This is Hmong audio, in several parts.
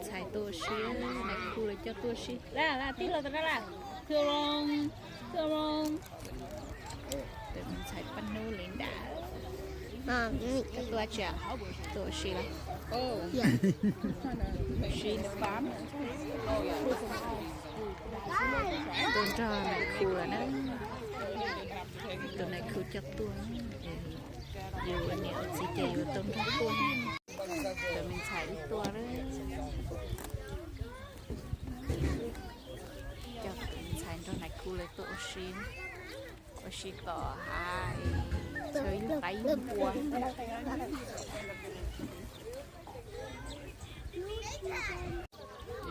Ntxhais tuaj ua si, nais khu lawv coj tuaj ua si. Laj, laj, tij laug tas na laj. Thw loo, thw loo. Tus me ntxhais paj hnub li nram. Coj tuaj tsi? Tuaj ua si los? Ua si. Tuaj nrog nais khu lawm na. Tus nais khu coj tuaj. Yus ua niam ua txiv ces yus tau nrog tuaj. Tus me ntxhais wb tuaj lawm. Coj tus me ntxhais nrog nais khu lawv tuaj ua si, ua si tom hav, chaw yug qaib yug npua.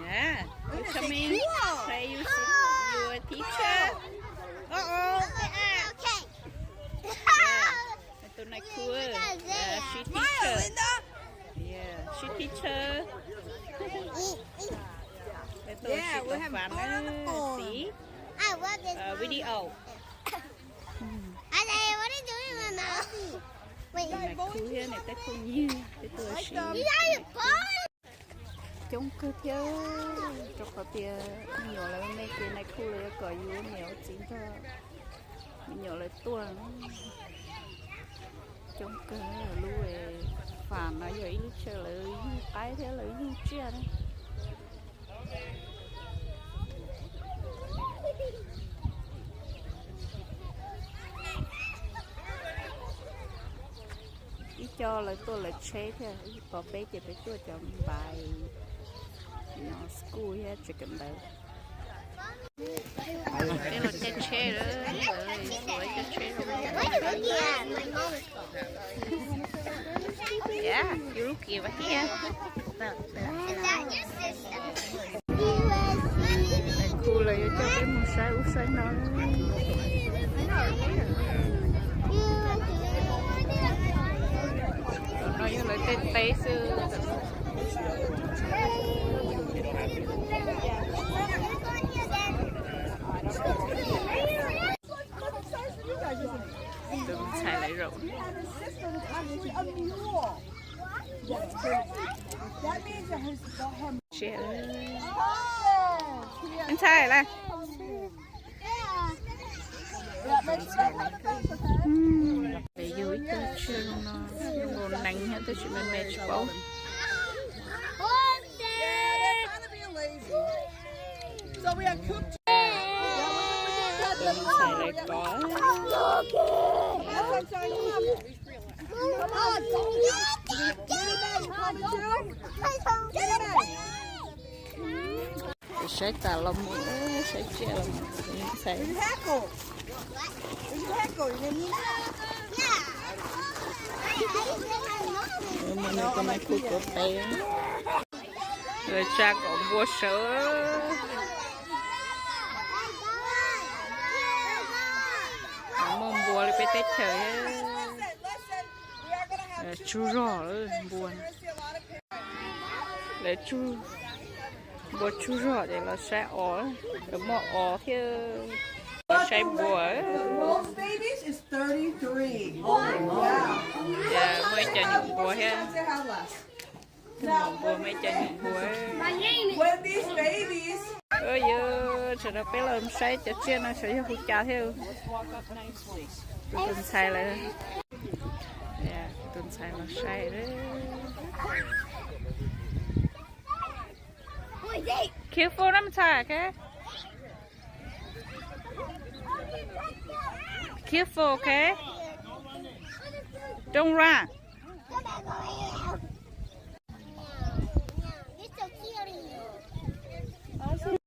Yeah, you coming? Play you, you a teacher? Uh-oh. Yeah. Tus nais khu, yeah, she teacher. Yeah, she teacher. Tus she tus fam na, see? Uh, video. Nais khu thiab nws tej phooj ywg, tej tuaj ua si. Coob kawg thiab, rau qhov tias me nyuam lawv me ces nais khu lawv yuav kom yus niam ua txiv nrog me nyuam lawv tuaj. Coob kawg, lub fam no yog ib lub chaw lawv yug qaib thiab lawv yug tsiaj na. Ib co lawv tuaj lawv tsheb thiab, ib co peb ces peb tuaj cov npais no school thiab tsev kawm ntawv. Peb los caij tsheb lawm, caij tsheb. Yeah, you look cute here. Khu lawv yuav coj peb mus saib ub saib no. Tom no yog lawv tej teb xwb. Tus ntxhais lawv zaum. Ntxhais lawv. Yug ib tug tsiaj zoo no, nkaus nees thiab tab sis me me tsis paub. Tus ntxhais lawv kov. Saib tas los mus, saib tsiaj los mus, tus ntxhais. Mus nws tus me khu tuav pem. Lawv tsa kom npua sawv. Muaj npua li peb teb chaws. Tsaug zog lawm npua. Lawv tsaug, npua tsaug zog ces los saib os, lawv muaj os thiab. Los saib npua. Muaj ib co nyuam npua thiab. Tus maum npua muaj ib co nyuam npua. Yog, tsam no peb los saib cov tsiaj no xyov yog hu cas thiab. Tus ntxhais lawv, tus ntxhais los saib. Careful na me ntxhais, okay? Careful, okay? Don't run.